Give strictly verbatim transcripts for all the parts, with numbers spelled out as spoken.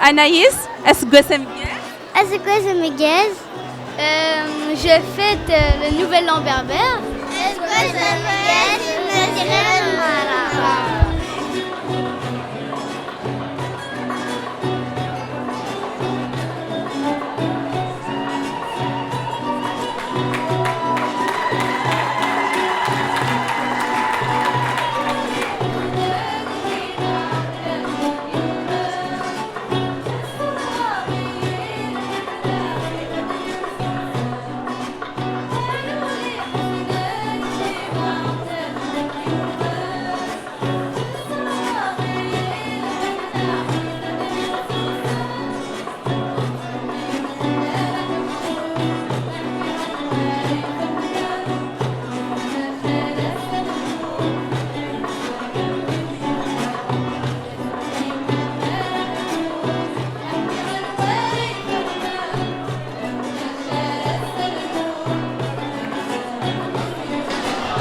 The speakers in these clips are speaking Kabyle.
Anaïs, aseggas ameggaz. Aseggas ameggaz. Euh, je fête euh, le nouvel an berbère. Aseggas ameggaz, Maziɣ.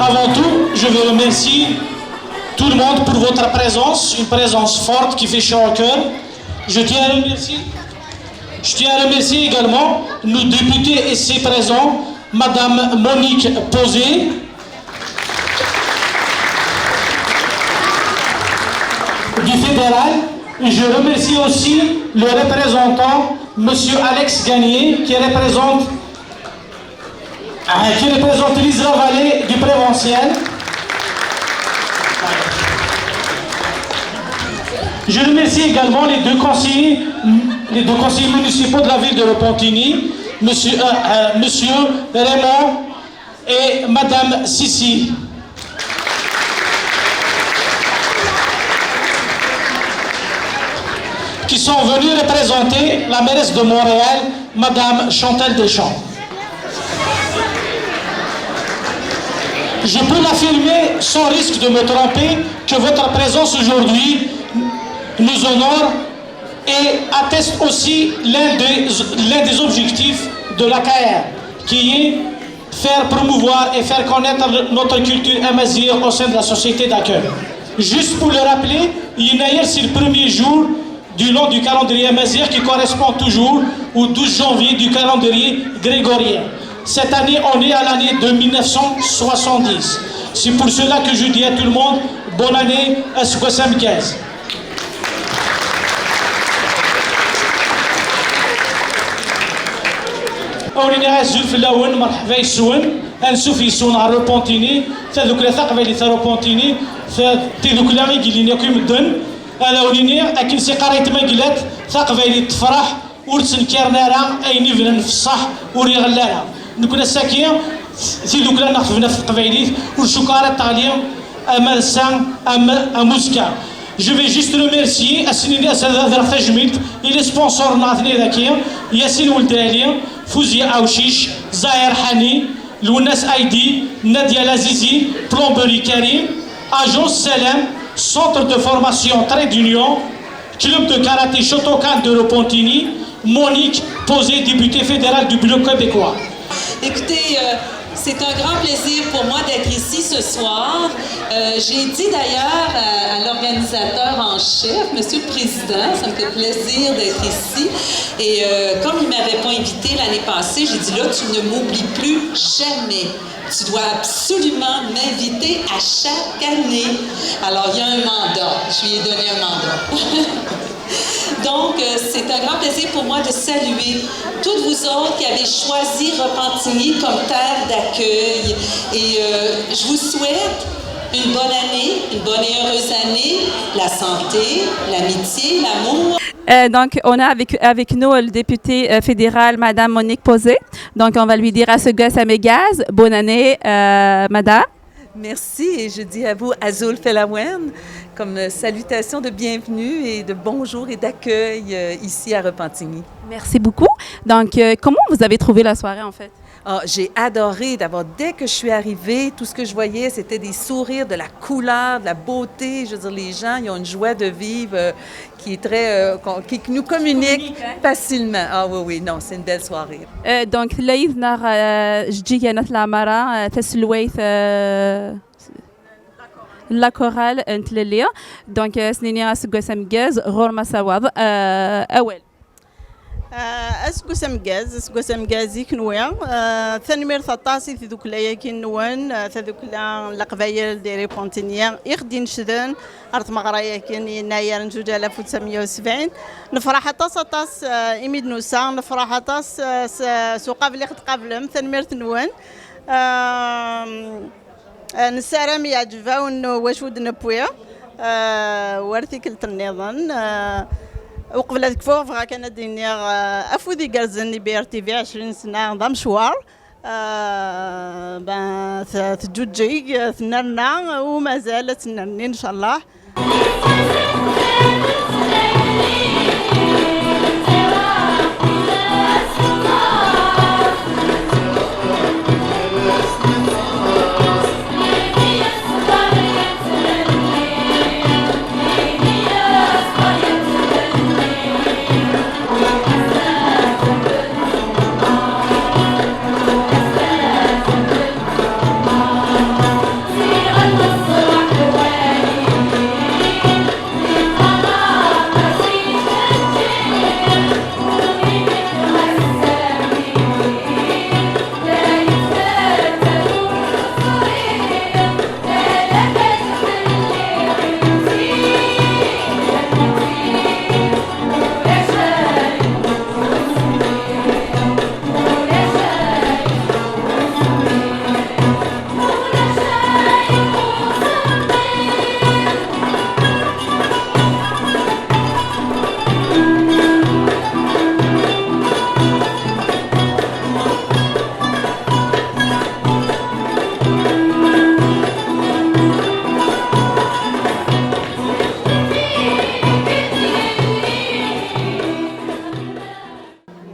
Avant tout, je veux remercier tout le monde pour votre présence, une présence forte qui fait chaud au cœur. Je tiens à remercier, je tiens à remercier également nos députés ici présents, Madame Monique Posé, du fédéral. Et je remercie aussi le représentant, Monsieur Alex Gagné, qui représente, euh, qui représente l'Isla Valley du Préventiel. Je remercie également les deux conseillers, les deux conseillers municipaux de la ville de Repentigny, Monsieur, euh, euh, Monsieur Raymond et Madame Sissi, qui sont venus représenter la mairesse de Montréal, Madame Chantal Deschamps. Je peux l'affirmer sans risque de me tromper que votre présence aujourd'hui nous honore et atteste aussi l'un des, l'un des objectifs de l'A K R, qui est faire promouvoir et faire connaître notre culture amazigh au sein de la société d'accueil. Juste pour le rappeler, yennayer, c'est le premier jour du long du calendrier amazigh qui correspond toujours au douze janvier du calendrier grégorien. Cette année, on est à l'année de mille neuf cent soixante-dix. C'est pour cela que je dis à tout le monde, bonne année, aseggas ameggaz. Awen-iniɣ azul fell-awen, merḥba yes-wen, ansuf yes-wen ɣer Repentigny, tadukla taqbaylit Repentigny, ta-, tidukla i yellin akk i medden. Ad awen-iniɣ, akken s-iqqar aytma Glat, taqbaylit tefreḥ, ur ttnekkaren ara, ayen ibnan f ṣṣeḥ ur iɣelli ara. Nekkni ass-agi, tidukla-nneɣ tebna ɣef teqbaylit, ur cukkeɣ ara teɣli ama d ass-a, ama, ama uzekka. Je vais juste remercier, ad sen-iniɣ, ad adreɣ tajmilt i les sponsors-nneɣ atni daki, Yasin Weld Ali, Fouzia Aouchiche, Zahir Hani, Lwennas Aïdi, Nadia Lazizi, Plomberie Karim, Agence Salem, Centre de formation Trait d'Union, Club de karaté Shotokan de Repentigny, Monique Posé, députée fédérale du Bloc québécois. Écoutez, euh, c'est un grand plaisir pour moi d'être ici ce soir. Euh, j'ai dit d'ailleurs à, à l'organisateur en chef, Monsieur le Président, ça me fait plaisir d'être ici. Et euh, comme il m'avait pas invité l'année passée, j'ai dit, là, tu ne m'oublies plus jamais. Tu dois absolument m'inviter à chaque année. Alors, il y a un mandat. Je lui ai donné un mandat. Donc, euh, c'est un grand plaisir pour moi de saluer toutes vous autres qui avez choisi Repentigny comme terre d'accueil. Et euh, je vous souhaite une bonne année, une bonne et heureuse année, la santé, l'amitié, l'amour. Euh, donc, on a avec, avec nous le député euh, fédéral, Madame Monique Posé. Donc, on va lui dire aseggas ameggaz, bonne année, euh, Madame. Merci, et je dis à vous azul fell-awen comme salutation de bienvenue et de bonjour et d'accueil euh, ici à Repentigny. Merci beaucoup. Donc, euh, comment vous avez trouvé la soirée en fait ? Ah, j'ai adoré d'abord. Dès que je suis arrivée, tout ce que je voyais, c'était des sourires, de la couleur, de la beauté. Je veux dire, les gens, ils ont une joie de vivre euh, qui est très, euh, qu'on- qui, qui nous communique facilement. Ah oui, oui, non, c'est une belle soirée. Euh, donc, tella yid-neɣ euh, Jeǧǧiga n At Leɛmara, euh, taselwayt euh, n la chorale n Tlelli. Donc, euh, s-nini aseggas ameggaz, ɣur-m asawaḍ, euh, awal. Ah, aseggas ameggaz, aseggas ameggaz i kenwi. Ah, tanemmirt aṭas i tdukla-yagi-nwen, ah, tadukla n Leqbayel di Ripon-Tini i ɣ-d-inecden ar tmeɣra-yagi n yennayer n zuǧ alaf u tesɛemya u sebɛin. Nefṛeḥ aṭas, aṭas, ah, imi d-nusa, nefṛeḥ aṭas ah, s s uqabel i ɣ-d-tqablem, tanemmirt-nwen. Ah, Ah, nessaram yeɛǧeb-awen wacu d-newwi ah, war tikkelt nniḍen. Ah, uqbel ad kfuɣ, bɣiɣ kan ad d-iniɣ ah, afud igerrzen i B R T V ɛecrin sna d amecwar. Ah, ben, t- teǧǧuǧǧeg, tennerna, u mazal ad tennerni, ncallah.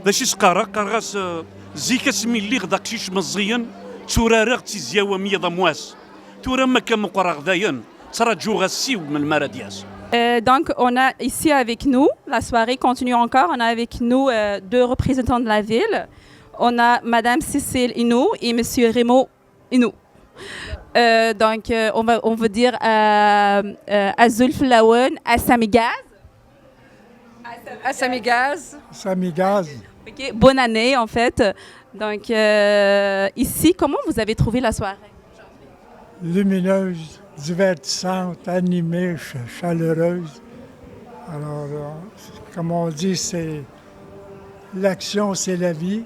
D acu i s-qqareɣ? Qqareɣ-as eh, zik asmi lliɣ d aqcic meẓẓiyen, tturareɣ d tizyaw am yiḍ am wass. Tura mi akka meqqreɣ dayen, ttraǧuɣ ass-iw melmi ara d-yas. Euh, donc, on a ici avec nous, la soirée continue encore, on a avec nous euh, deux représentants de la ville. On a Madame Cécile Inou et Monsieur Raymond Inou. Euh, donc, euh, on, va, on veut dire euh, euh, Azul Flowen, Asami Gaz. Asami Gaz. Sami Gaz, Ok, bonne année en fait. Donc, euh, ici, comment vous avez trouvé la soirée? Lumineuse, divertissante, animée, ch- chaleureuse. Alors, euh, c'est- comme on dit, c'est l'action, c'est la vie.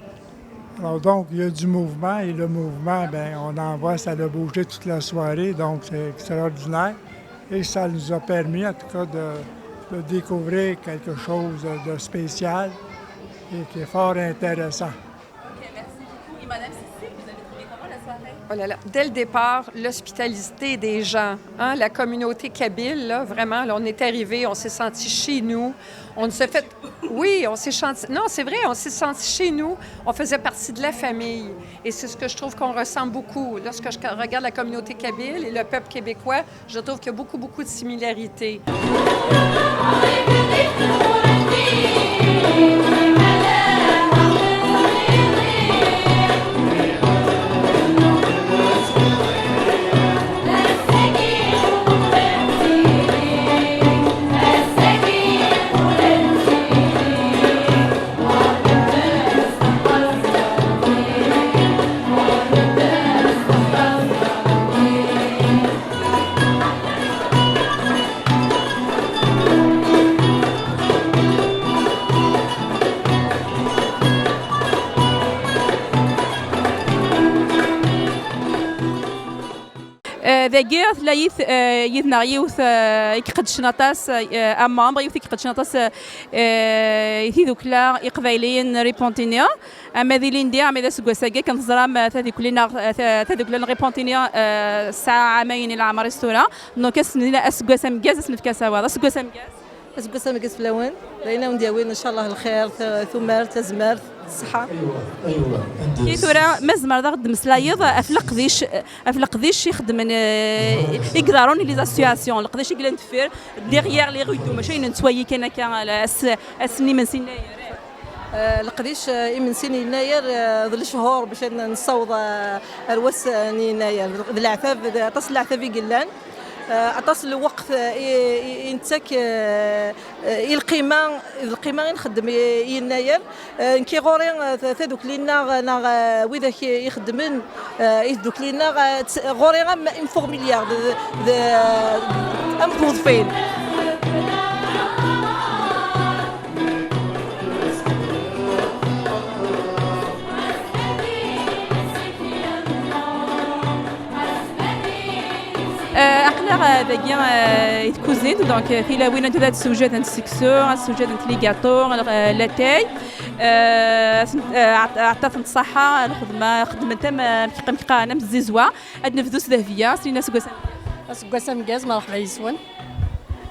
Alors donc, il y a du mouvement et le mouvement, ben, on en voit, ça a bougé toute la soirée, donc c'est extraordinaire. Et ça nous a permis, en tout cas, de, de découvrir quelque chose de spécial et qui est fort intéressant. Ok, merci beaucoup. Et Madame Cécile, vous avez trouvé comment la soirée? Oh là là. Dès le départ, l'hospitalité des gens, hein, la communauté kabyle, là, vraiment, là, on est arrivé, on s'est senti chez nous. On nous a fait. Oui, on s'est senti. Non, c'est vrai, on s'est senti chez nous. On faisait partie de la famille. Et c'est ce que je trouve qu'on ressent beaucoup. Lorsque je regarde la communauté kabyle et le peuple québécois, je trouve qu'il y a beaucoup, beaucoup de similarités. Euh, dagi tella yid- euh, yid-neɣ yiwet euh, i iqeddcen aṭas, euh, un membre, yiwet i iqeddcen aṭas euh, euh, i tidukla iqbayliyen n Ripon-Tini, ama d ilindi ama d aseggas-agi akken teẓram euh, tadukli-nneɣ euh, ta- tadukla n Ripon-Tini euh, tesɛa ɛamayen i leɛmer-is tura. Donc ass-nni aseggas ameggaz ad s-nefk asawaḍ. Aseggas ameggaz. Aseggas ameggaz fell-awen, d ayen a wen-d-yawin ncallah lxir, t-, tumert, tazmert, ṣṣeḥḥa. Kif tura, ma tzemreḍ ad ɣ-d-temmeslayeḍ ɣef leqdic, ɣef leqdic i xeddmen, eh, i iḍerrun i les associations, leqdic i yellan deffir, derrière les rideaux, mačči ayen nettwali kan akka, ass, ass n imensi n Yennayer. Eh, leqdic, eh, imensi n Yennayer, eh, d lechur bac ad nessaweḍ, eh, ar wass, eh, n Yennayer. D leɛtab, d aṭas n leɛtab i yellan. Eh, aṭas n lweqt, eh, i, i, i nettak, eh, eh, i lqima, d lqima i nxeddem i, i Yennayer. Eh, nekki ɣur-i, eh, ta-, tadukli-nneɣ, neɣ, eh, widak i, ixeddmen, eh, i tdukli-nneɣ, eh, tt-, ɣur-i am, am fourmilière, d, d, am tweḍfin. Euh, aql-aɣ, euh, dagi, euh, i tkuzint, donc, euh, tilawin anta ad ssewjadent seksu, ad ssewjadent les gâteaux, euh, latay. Euh, asen-, euh, aɛt-, aɛṭatent ṣṣaḥa, lxedma, xedment am, euh, amek qqaren, am tzizwa. Ad nebdu s Dehbiya, Selina, aseggas ameggaz. Aseggas ameggaz, merḥba yes-wen.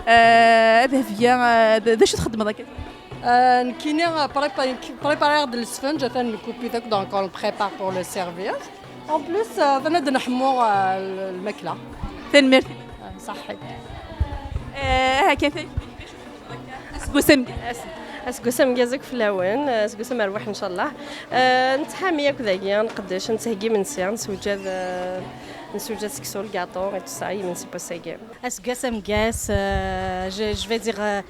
Euh, a Dehbiya, euh, d, d acu txeddmeḍ akka? Euh, nekkini, euh, prépa-, prépariɣ-d lesfenj, atan nekkupi akk, donc on le prépare pour le servir. En plus, euh, atan ad nḥemmu, euh, l-, lmakla. Tanemmirt. Euh, ṣaḥḥit. Euh, aha kan, aseggas am-, as-, aseggas ameggaz akk fell-awen, euh, aseggas amerbuḥ, ncallah. Euh, nettḥami akk dagi, nqeddec, nettheggi imensi, nessewjad, euh, nessewjad seksu, lgaṭu, et tout ça, imensi n wass-agi. Aseggas ameggaz, euh, je, je vais dire, euh,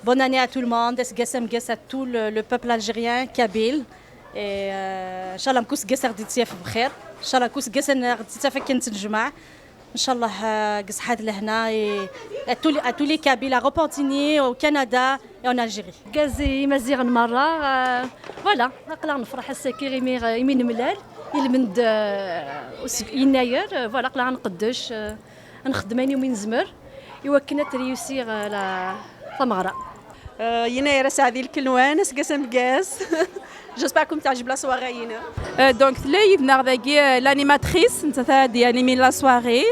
bonne année à tout le monde, aseggas ameggaz à tout le, le peuple algérien, kabyle. Et, euh, ncallah mkul aseggas ad ɣ-d-yettaf bxir. Ncallah mkul aseggas ad ɣ-d-yettaf akken nettnejmaɛ. Ncallah, euh, deg ṣṣeḥḥa d lehna, et à tous les, à tous les Kabyles, à Repentigny, au Canada et en Algérie. Ameggaz i Imaziɣen merra, euh, voilà, aql-aɣ nefreḥ ass-agi imi, imi nemlal, ilmend, euh, useg-, Yennayer, euh, voilà, aql-aɣ nqeddec, euh, ad nxeddem ayen umi nezmer, i wakken ad tréussir, euh, la, tameɣra. Euh, Yennayer aseɛdi lkelwan, aseggas ameggaz. J'espère kum teɛjeb la soirée-ina. Euh, donc, tella yid-neɣ dagi, euh, l'animatrice, nettat ad d-yanimi la soirée.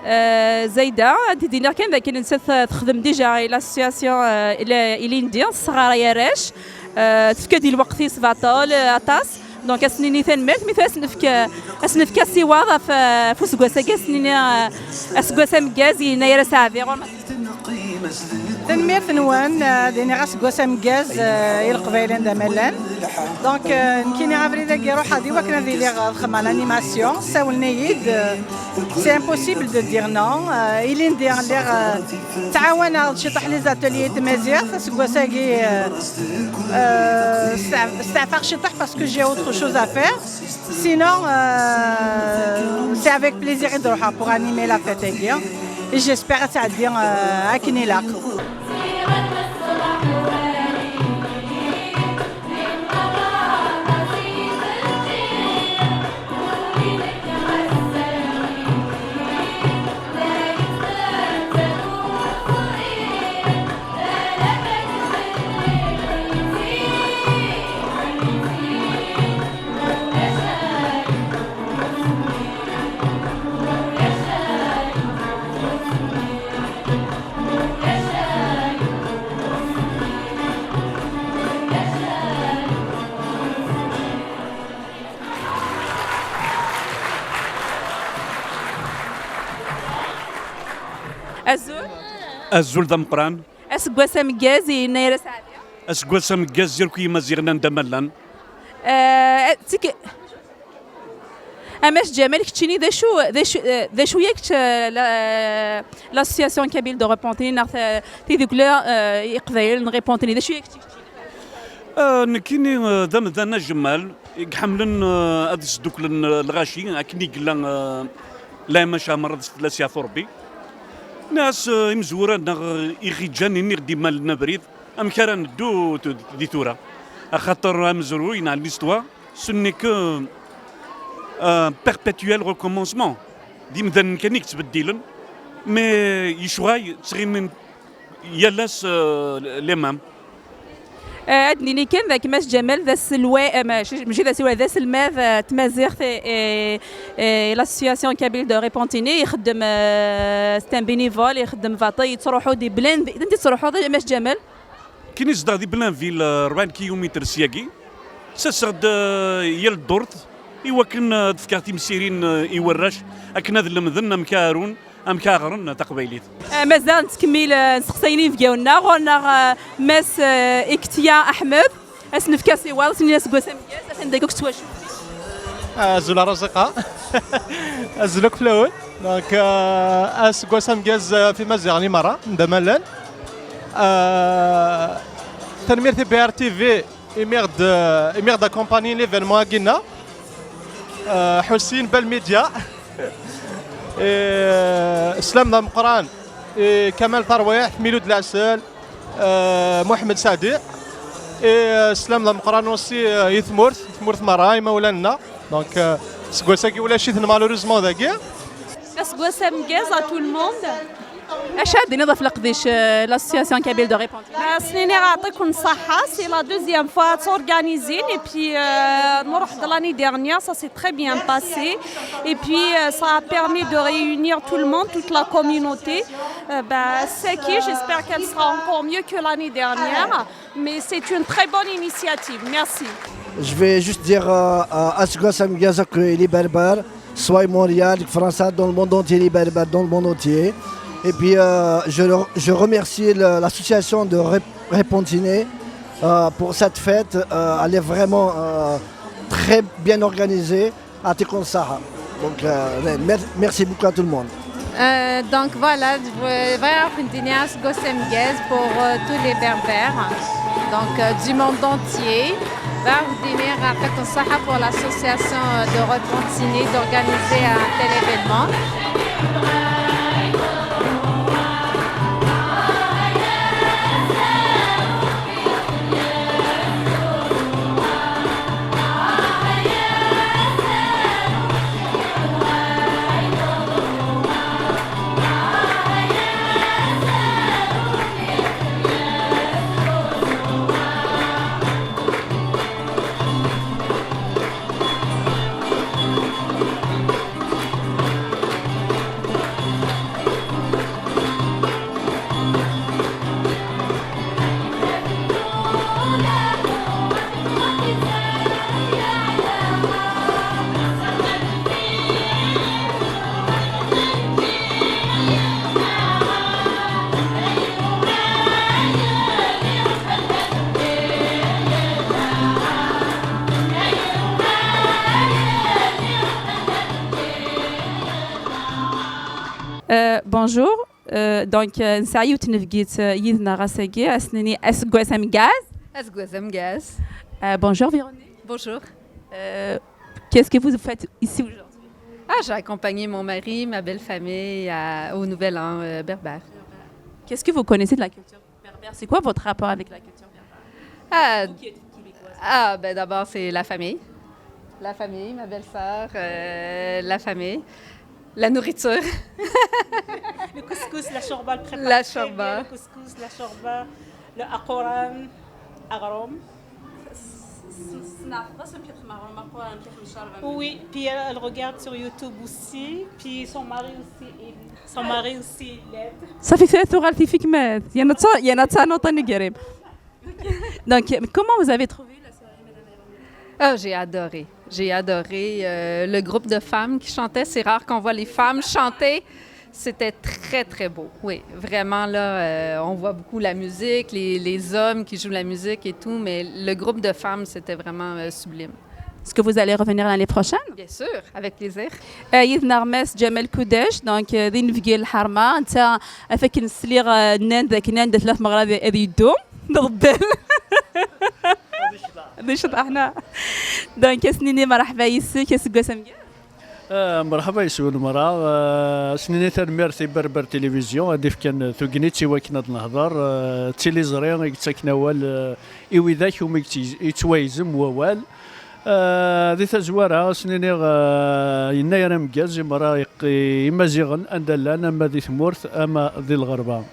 Euh, Zayda, ad d-iniɣ kan dakken nettat, euh, texdem déjà i l'association, euh, i la-, i Lindy, tesɣaray arrac. Euh, tefka-d i lweqt-is baṭel, euh, aṭas. Donc, ad s-nini tanemmirt, mi tura ad s-nefk, ad s-nefk asiwaḍ ɣef, ɣef useggas-agi, ad s-nini, eh, aseggas ameggaz, Yennayer aseɛdi, ɣur-neɣ. Tanemmirt-nwen, eh, ad iniɣ aseggas ameggaz, eh, i Leqbayel anda ma llan. Donc, eh, nekkini abrid-agi ruḥeɣ-d i wakken ad iliɣ, eh, xedmeɣ l'animation, sawlen-iyi-d, eh, c'est impossible de dire non. Eh, ilindi lliɣ, eh, ttɛawaneɣ ciṭuḥ les ateliers n tmaziɣt, aseggas-agi, eh, eh, steɛ-, steɛfaɣ ciṭuḥ parce que j'ai autre chose à faire. Sinon, euh, c'est avec plaisir i d-ruḥeɣ pour animer la fête-agi. Et j'espère ad tɛeddi, euh, akken ilaq. Azul. Azul d ameqqran. Aseggas ameggaz i Yennayer aseɛdi. Aseggas ameggaz, irku Yimaziɣen anda ma llan. Eh, tik-, Amac Ǧamal, keččini d acu, d acu, eh, d acu-ya kečč, eh, la, eh, l'association Kabyle de Repentigny neɣ ta-, tidukla, eh, Iqbayliyen n Repentigny, d acu-ya kečč? Eh, nekkini, eh, d amdan ajemmal i iḥemmlen, eh, ad sduklen, eh, lɣaci, akken i yella, eh, laɛmac amer ad s-, fell-as yeɛfu Rebbi. Nniɣ-as, eh, imezwura neɣ, eh, iɣiǧan, iniɣ-d imal n abrid, amek ara neddu t-, di tura? Axaṭer amezruy neɣ l'histoire, ce n'est que, euh, un perpétuel recommencement. D imdanen kan i yettbeddilen, mais lecɣal ttɣimin yal ass, euh, les mêmes. Eh, ad d-nini kan d akken Mass Ǧamal d aselway, eh, mačči, mačči d aselway, d aselmad, eh, n tmaziɣt, eh, eh, eh, l'association kabyle de Repentigny, ixeddem, eh, c'est un bénévole, ixeddem baṭi, yettruḥu di Blainville. Anda i tettruḥuḍ, a Mass Ǧamal? Akken i zedɣeɣ di Blainville, eh, ṛebɛa kilomètres syagi, ttaseɣ-d, eh, yal ddurt i wakken, eh, ad d-fkeɣ timsirin, eh, i warrac akken ad lemden amek ara arun, amek ara ɣren taqbaylit. Eh, mazal nettkemmil, eh, nesteqsay inebgawen-nneɣ, ɣur-neɣ, eh, Mass, eh, Iketya Aḥmed, ad s-nefk asiwaḍ, ad s-nini aseggas ameggaz, atan dagi akk s twacult. Azul a Raziqa. Azul akk fell-awen. Donc, euh, aseggas ameggaz, euh, f Imaziɣen i merra, anda ma llan. Euh, tanemmirt i B R T V imi ɣ-d, imi ɣ-d accompagné l'événement-agi-nneɣ. Euh, Ḥusin Balmidya. Et, euh, sslam d ameqqran i Kamal Tarwiḥt, Milud Laɛsel, euh, Muḥemmed Saɛdi. Et, euh, sslam d ameqqran aussi, euh, i tmurt, i tmurt merra, imawlan-nneɣ. Donc, euh, seg wass-agi ulac-iten malheureusement dagi. Aseggas ameggaz à tout le monde. Acu ad d-tiniḍ ɣef leqdic, euh, l'association kabyle de Repentigny? As-nini yeɛṭikum ṣṣeḥḥa, c'est la deuxième fois ad tt-organizin, et puis, euh, nruḥ-d l'année dernière, ça s'est très bien passé, et puis, euh, ça a permis de réunir tout le monde, toute la communauté. Euh, ben, c'est qui, j'espère qu'elle sera encore mieux que l'année dernière, mais c'est une très bonne initiative. Merci. Je vais juste dire, euh, euh, aseggas ameggaz akk i les Berbères, soit Montréal, France, dans le monde entier, les Berbères, dans le monde entier. Et puis, euh, je, re- je remercie le- l'association de Rep- Repentigny, euh, pour cette fête. Euh, elle est vraiment, euh, très bien organisée. Yeɛṭikum ṣṣeḥḥa. Donc, euh, mer- merci beaucoup à tout le monde. Euh, donc voilà, je veux vraiment dire aseggas ameggaz pour, euh, tous les Berbères. Donc, euh, du monde entier. Vraiment dire yeɛṭikum ṣṣeḥḥa pour l'association, euh, de Repentigny d'organiser un tel événement. Euh, bonjour. Euh, donc, euh, nesɛa yiwet n tnebgit, euh, yid-neɣ ass-agi, ad s-nini aseggas ameggaz. Aseggas ameggaz. Euh, bonjour Véronique. Bonjour. Euh, qu'est-ce que vous faites ici aujourd'hui? Ah, j'ai accompagné mon mari, ma belle-famille à- au Nouvel An, euh, berbère. Qu'est-ce que vous connaissez de la culture berbère? C'est quoi votre rapport avec la culture berbère? Ah, Vous qui êtes québécoise. Ah, ben d'abord, c'est la famille. La famille, ma belle-sœur, euh, la famille. La nourriture. Le couscous, la chorba, elle prépare La très bien chorba. Le couscous, la chorba, le aquran, agrom. Oui, puis elle, elle regarde sur YouTube aussi, puis son mari aussi, il, son mari aussi, il aide. Ça fait faire tour à le fifi que met. Il y en a ça, il y en a ça, non, t'as une guerre. Donc, euh, comment vous avez trouvé la soirée, Madame Véronique? Ah, j'ai adoré. J'ai adoré, euh, le groupe de femmes qui chantaient. C'est rare qu'on voit les femmes chanter. C'était très, très beau. Oui, vraiment, là, euh, on voit beaucoup la musique, les, les hommes qui jouent la musique et tout, mais le groupe de femmes, c'était vraiment, euh, sublime. Est-ce que vous allez revenir l'année prochaine? Bien sûr, avec plaisir. Euh, yid-neɣ Mass Ǧamal Kudac, donc, euh, d inebgi n lḥerma, netta, af akken sliɣ, euh, nnan-d akken anda tella tmeɣra ad, ad yeddu. Nḍeddel. D ccḍeḥ, ḥna. Donc, ad s-nini merḥba yes-k, aseggas ameggaz. Ah, merḥba yes-wen merra. Ah, ad s-nini tanemmirt i Berber Télévision, ad d-ifkan tugnit i wakken ad nehder. Ah, d tiliẓri i yettaken awal, ah, i widak umi yettwaygzem wawal. Ah, di tazwara, ad s-niniɣ, ah, yennayer ameggaz i merra iq- i Imaziɣen anda llan, ama di tmurt, ama di lɣerba.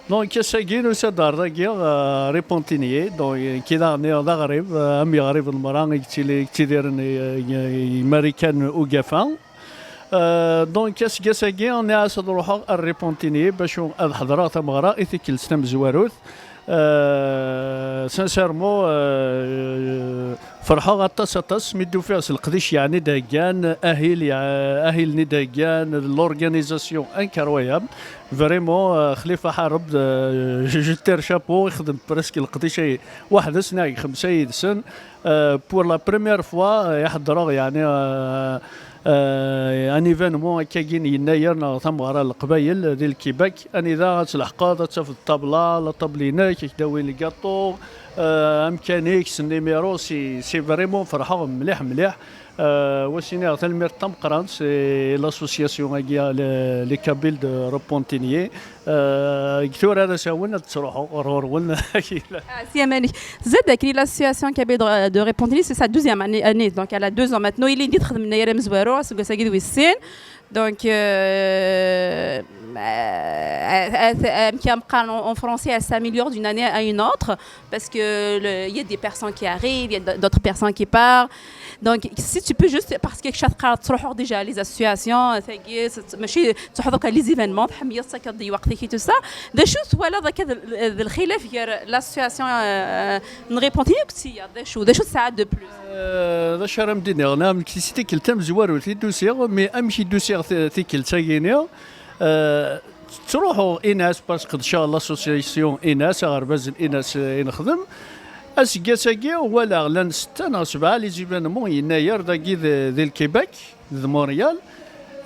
Donc, ass-agi nusa-d ar dagi, euh, Repentigny. Donc, nekki daɣen d aɣrib, euh, am yeɣriben merra i yettili-, yettidiren i, i, i Marikan ugafa. Euh, donc, aseggas-agi nniɣ-as ad ruḥeɣ ar Repentigny bac ad ḥeḍreɣ tameɣra i tikkelt tamezwarut. Euh, sincèrement, euh, ferḥeɣ aṭas, aṭas mi d-ufiɣ s leqdic, yeɛni d-heggan, ahil, yeɛ-, ahil-nni d-heggan, l'organisation incroyable. Vraiment, euh, Xlifa Ḥareb, euh, je, je tire chapeau, ixdem presque leqdic-agi weḥd-s, neɣ xemsa yid-sen. Euh, pour la première fois, euh, i ḥeḍreɣ, yeɛni, euh, euh, un événement akkagi n yennayer neɣ tameɣra n Leqbayel di Lkibak, anida ad tleḥqeḍ, ad tafeḍ ṭṭabla, la ṭṭabla-inek, ad k-d-awin lgaṭu, euh, amkan-ik s nimiru, c'est, c'est vraiment, ferḥeɣ mliḥ, mliḥ. Euh, wa s-iniɣ tanemmirt tameqqrant, c'est l'association-agi, les, les Kabyles de Repentigny. Euh, deg tura ad as-awen ad ttruḥuɣ ɣer ɣur-wen. Ah, s yaman-ik. Zad akken, l'association Kabyle de, de Repentigny, c'est sa deuxième année, année. Donc, elle a deux ans maintenant. Il est dit, خدمنا يا رمز وارو، c'est ça, c'est ça. Donc, euh, euh, euh, euh, en, en français, elle s'améliore d'une année à une autre parce que le, il y a des personnes qui arrivent, il y a d'autres personnes qui partent. Donc, si tu peux juste, parce que chaque fois, tu déjà les associations, ça y est, c'est, ماشي تحضر les événements, تحمي السكر دي وقتك et tout ça. D acu twalaḍ akka d, d lxilaf gar l'association, euh, n Repentigny akked tiyaḍ? D acu, d acu tesɛa de plus? Euh, d acu ara m-d-iniɣ? Neɣ nekk si tikkelt tamezwarut i d-usiɣ, mais amek i d-usiɣ ti-, tikkelt-agi-nni? Euh, ttruḥuɣ Inas, parce que qedceɣ l'association Inas, aɣerbaz n Inas, euh, i nexdem. Aseggas-agi walaɣ llan setta neɣ sebɛa les événements yennayer dagi di, di Lkibak, di Montréal.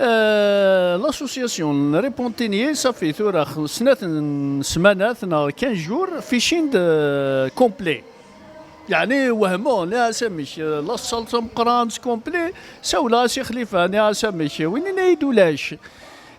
Euh, l'association n Repentigny, safi tura x-, snat n ssmanat neɣ quinze jours, ficin de complet. Yeɛni wehmeɣ, nniɣ-as amek, la salle tameqqrant complet, sawleɣ-as i Xlifa, nniɣ-as amek, win yenna-yi-d ulac.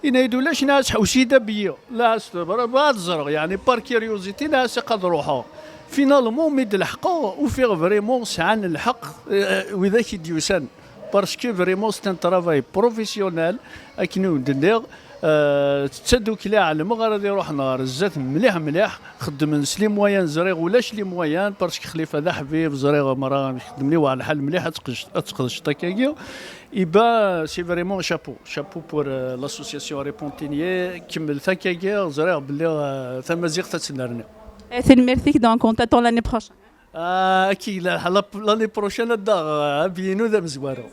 Yenna-yi-d ulac, nniɣ-as ḥewsi-d a byi, nniɣ-as bɣiɣ ad ẓreɣ, yeɛni par curiosité, nniɣ-as ad ruḥeɣ. Finalement, mi d-leḥqeɣ, ufiɣ vraiment sɛan lḥeqq, euh, widak i d-yusan. Parce que vraiment c'est un travail professionnel, akken i wen-d-nniɣ, euh, d tadukli ɛelmeɣ ara d-iruḥen ɣer zdat mliḥ mliḥ, xeddmen s les moyens, ẓriɣ ulac les moyens, parce que Xlifa d aḥbib, ẓriɣ merra xeddmen i lḥal mliḥ, ad tqedc-, ad tqedceḍ akkagi. Eh ben, c'est vraiment chapeau, chapeau pour, euh, l'association Repentigny, kemmlet akkagi, ẓriɣ belli, euh, tamaziɣt ad tennerni. Eh, tanemmirt-ik, donc on t'attend l'année prochaine. Ah, kila la, la, l'année prochaine, ad daɣ, ah, Abiyinu d amezwaru.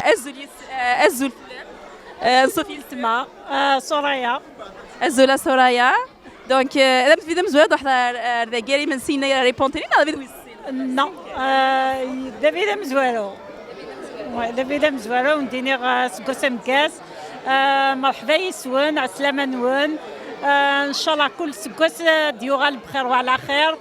Azul yes-, eh, azul fell-am. Eh, Sophie Ltma. Eh, Soraya. Azul a Soraya. Donc, euh, d amezwaru ad ruḥeḍ ar, ar dagi ar imensi-nni, ar Repentigny, neɣ d abrid wis sin? Non, euh, d abrid amezwaru. Ouais, d abrid amezwaru, ad wen-d-iniɣ, euh, aseggas ameggaz. Euh, merḥba yes-wen, ɛeslama-nwen. Euh, ncallah kul aseggas, euh, ad d-yuɣal bxir wa ɛla xir.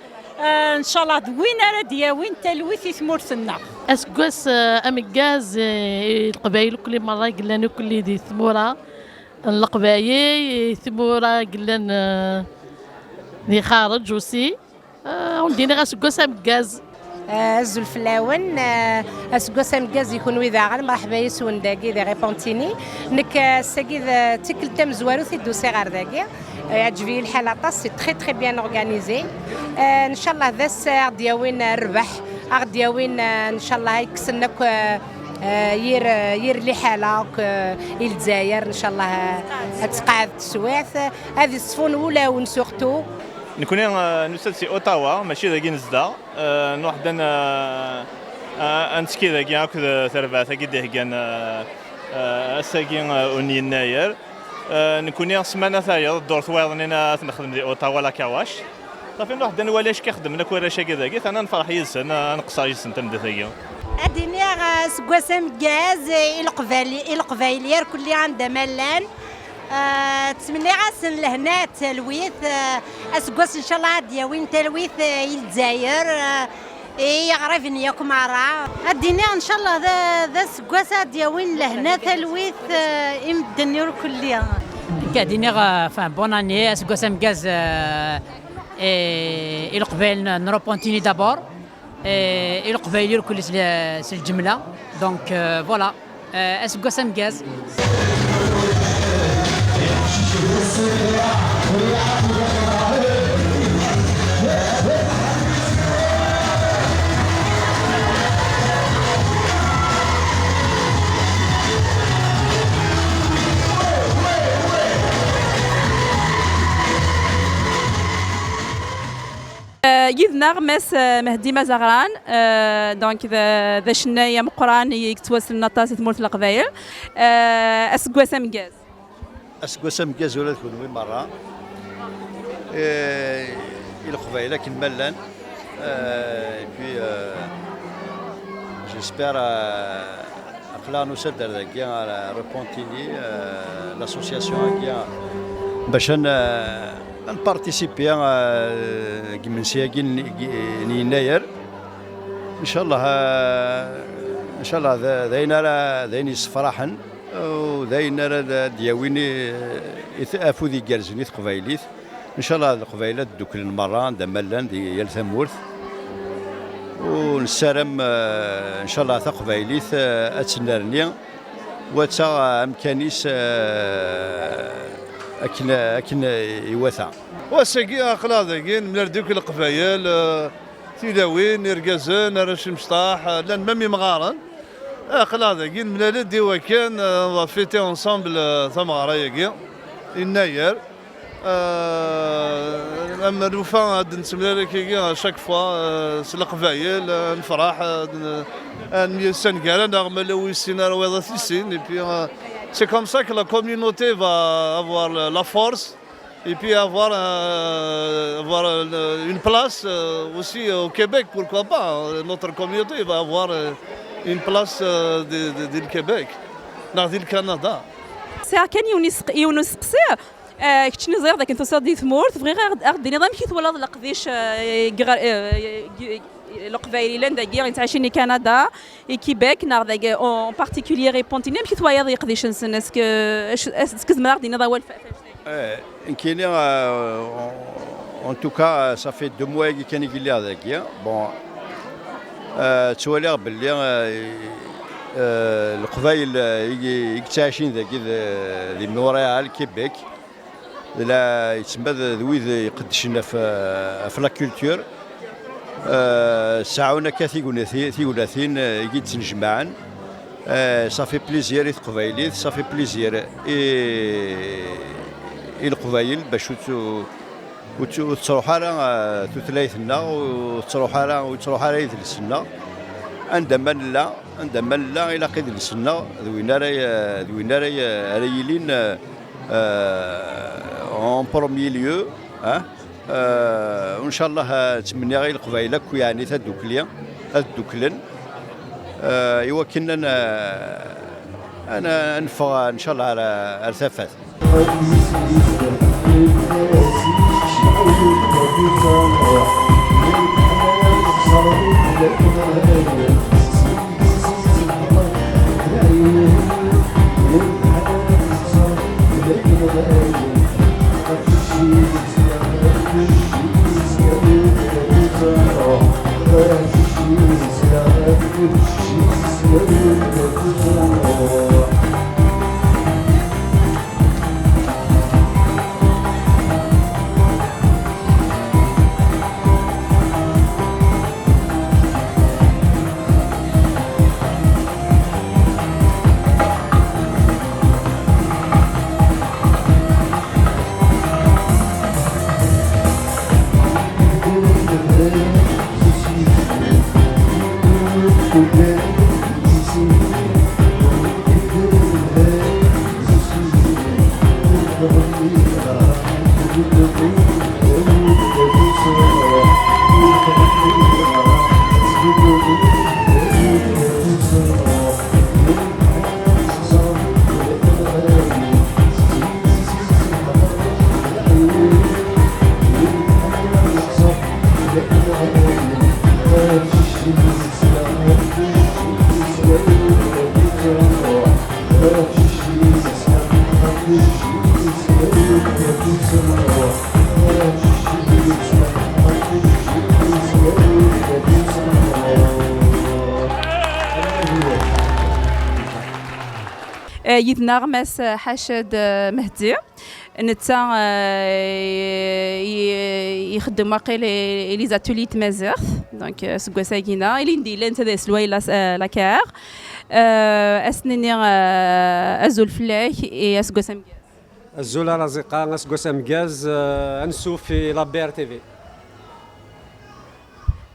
Euh, ncallah d win ara d-yawin talwit i tmurt-nneɣ. Aseggas, euh, ameggaz, euh, i Leqbayel akk merra i yellan akk di tmura n Leqbayel, i tmura i yellan, euh, di xareǧ aussi. Ah, ur d-iniɣ aseggas ameggaz. Ah, azul fell-awen. Ah, aseggas ameggaz i kunwi daɣen. Mṛeḥba yes-wen dagi di Repentigny. Nekk, ah, ass-agi d, ah, d tikkelt tamezwarut i d-usiɣ ɣer dagi. Ah, iɛǧeb-iyi lḥal aṭas, c'est très, très bien organisé. Ah, ncallah d ass, ah, aɣ-d-yawin, ah, rrbeḥ, aɣ-d-yawin, ah, ncallah ad yekksen akk, ah, ah, yir, ah, yir liḥala akk, ah, i Lezzayer, ncallah, ah, ad tqeɛɛed teswiɛt, ah, ad iṣfun wulawen surtout. Nekni, eh, nusa-d si Ottawa, mačči dagi nezdeɣ. Eh, nruḥ-d ad n-, eh, eh, ad nettekki dagi akked terbaɛt-agi d-iheggan, eh, eh, ass-agi, eh, n yennayer. Eh, nekni ssmana tayeḍ, ddurt wayeḍ-nni ad t-nexdem di Ottawa, la Kawash. Safi nruḥ-d ad nwali acu i xeddmen akk warrac-agi dagi, tana nefreḥ yid-sen, eh, ad nqeṣṣer yid-sen tameddit-agi. Ad iniɣ, eh, aseggas ameggaz, eh, i Leqbayel, i Leqbayel irkelli anda ma llan. Ah, ttmenniɣ-asen lehna d talwit, ah, aseggas ncallah ad d-yawin talwit, ah, i Lezzayer, ah, i yiɣriben yakk merra. Ad d-iniɣ ncallah d, d aseggas ad d-yawin lehna, talwit, ah, i medden irkelli. Nekk ad d-iniɣ, ah, enfin, bonne année, aseggas ameggaz, ah, i, i Leqbayel n, n Repentigny d'abord. Eh, i Leqbayel irkelli s l-, s lǧemla. Donc, euh, voilà. Eh, aseggas ameggaz. Euh, yid-neɣ Mass, euh, Mehdi Mazaɣran, euh, donc d, d acennay ameqqran i yettwasnen aṭas i tmurt n Leqbayel. Euh, aseggas ameggaz. Aseggas ameggaz ula d kunwi merra. Euh, i Leqbayel akken ma llan. Euh, et puis, euh, j'espère, euh, aql-aɣ nusa-d ar dagi, ar Repentigny, euh, l'association-agi, bac ad n-, ad nparticipi, euh, deg imensi-agi n, n yennayer. Ncallah, euh, ncallah d, d ayen ara, d ayen yessefraḥen, u d ayen ara d, d-yawin i, i t-, afud igerrzen i teqbaylit. Ncallah Leqbayel ad dduklen merra anda ma llan di yal tamurt. U nessaram, eh, ncallah taqbaylit, eh, ad tennerni, u ad taɣ amkan-is, eh, akken, akken iwata. Wass-agi aql-aɣ dagi, nemlal-d akk Leqbayel, eh, tilawin, irgazen, arrac imecṭaḥ, eh, llan même imɣaren. Aql-aɣ dagi, nemlal-d i wakken, eh, on va fêter ensemble, eh, tameɣra-agi, yennayer. Euh, am nufa ad nettemlal akkagi à chaque fois, euh, s Leqbayel, euh, nefreḥ, euh, n-, ad nemyussan gar-aneɣ, ma la ur yessin ara wayeḍ ad t-yissin. Et puis, euh, c'est comme ça que la communauté va avoir la, la force et puis avoir, euh, avoir, euh, une place, euh, aussi au Québec, pourquoi pas, euh, notre communauté va avoir, euh, une place, euh, de, de, de le Québec, neɣ di le Canada. Sɛiɣ kan yiwen isq-, yiwen usteqsi. Ah, keččini ẓriɣ dakken tusiḍ di tmurt, bɣiɣ ad ɣ-, ad ɣ-d-tiniḍ amek i twalaḍ leqdic, ah, i, i, i, Leqbayel yellan dagi, yettɛicin i Kanada, i Québec, neɣ dagi, en particulier i Pontigny, amek i twalaḍ leqdic-nsen? Est-ce que, est-ce que tzemreḍ ad ɣ-d-tiniḍ awal f-, f-, Eh, nekkini, eh, en, en tout cas, ça fait deux mois-agi kan i lliɣ dagi. Bon, eh, ttwaliɣ belli, eh, eh, Leqbayel, eh, i, i yettɛicin dagi d, di Montréal, Québec, d la, yettma d, d wid iqeddcen ɣef, ɣef la culture. Euh, seɛɛun akka tignatin, tignatin, euh, i d-ttnejmaɛen. Euh, ça fait plaisir i teqbaylit, ça fait plaisir i, i Leqbayel, bac ur tt-, ur tt-, ur tettruḥ ara, euh, tutlayt-nneɣ, ur tettruḥ ara, ur yettruḥ ara yidles-nneɣ. Anda ma nella, anda ma nella, ilaq idles-nneɣ d win ara, d win ara, ara yilin, euh, euh, en premier lieu, Ah, eh, ncallah, eh, ttmenniɣ i Leqbayel akk, yeɛni tadukli, ad dduklen, eh, i wakken ad n-, ad n-, ad neffeɣ, ncallah, ar, ar tafat. Eh, yid-neɣ Mass Ḥaced, eh, Mehdi. Netta, eh, i-, i-, ixeddem waqil i, i les ateliers n tmaziɣt. Donc, eh, seg wass-agi-nneɣ, ilindi yella netta d aselway la, eh, la K R. Eh, ad s-nini, eh, azul fell-ak, i aseggas ameggaz. Azul a Raziqa, aseggas ameggaz, eh, ansuf i la B R T V.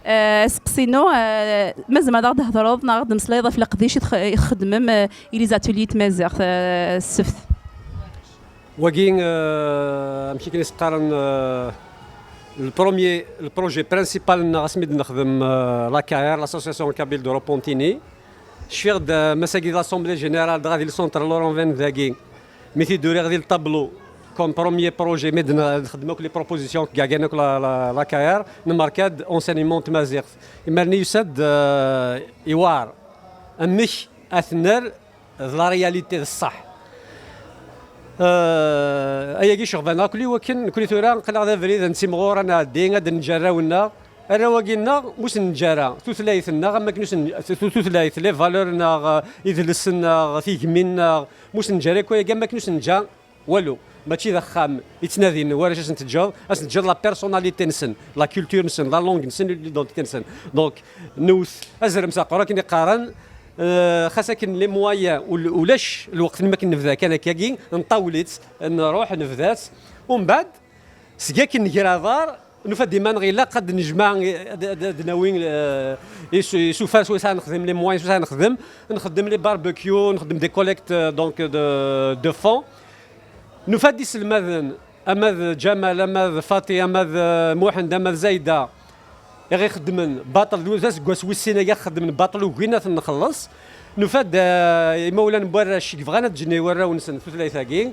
Eh, aseqsi-inu, eh, ma tzemreḍ ad aɣ-d-thedreḍ neɣ ad d-temmeslayeḍ ɣef leqdic i tx-, i txeddmem, eh, i les ateliers n tmaziɣt, eh, ssebt? Wagi, eh, amek i ken-is-qqaren, eh, le premier, le projet principal-nneɣ asmi d-nexdem, eh, l'A K R, l'Association Kabyle de Repentigny. Cfiɣ-d, eh, ma ass-agi di l'Assemblée Générale, dɣa di le centre Laurent Venne dagi, mi t-id-uriɣ di le tableau, comme premier projet, mi d-nexdem akk les propositions, kgagan akk la, la, l'A K R, nmerka-d enseignement n tmaziɣt. Imar-nni yusa-d, eh, iwar. Amek ad t-nerr d la réalité, d ṣṣeḥ. Eh, ayagi ceɣben akk i wakken nekni tura aql-aɣ d abrid ad nettimɣur, ad nɛeddi, ad d-neǧǧ arraw-nneɣ. Arraw-agi-nneɣ, mu sen-neǧǧ ara tutlayt-nneɣ, am wakken ur sen-, tu-, tutlayt, les valeurs-nneɣ, eh, idles-nneɣ, tigemmi-nneɣ, mu sen-neǧǧ ara akk ayagi, am wakken ur sen-neǧǧa walu. Mačči d axxam i ttnadin warrac, ad sen-teǧǧeḍ, ad sen-teǧǧeḍ la personnalité-nsen, la culture-nsen, la langue-nsen, l'identité-nsen. Donc, newwet azrem s aqerru akken i qqaren, eh, xas akken les moyens ul-, ulac lweqt n wakken nebda kan akkagi, nṭawel-itt, nruḥ, nebda-tt, umbeɛd, seg akken nger aḍar, nufa-d iman-nneɣ ilaq ad d-nejmeɛ, ad, ad, ad d-nawi, eh, isu-, isufar s wayes ara nexdem, les moyens s wayes ara nexdem, nxeddem les barbecues, nxeddem des collectes, euh, donc de, de fonds. Nufa-d iselmaden, ama d Ǧamal, ama d Fati, ama d, eh, Muḥend, ama d Zayda, i ɣ-ixeddmen baṭel, d aseggas wis sin agi xeddmen baṭel, ugin ad ten-nxelleṣ. Nufa-d, eh, imawlan n warrac i yebɣan ad ǧǧen i warraw-nsen tutlayt-agi.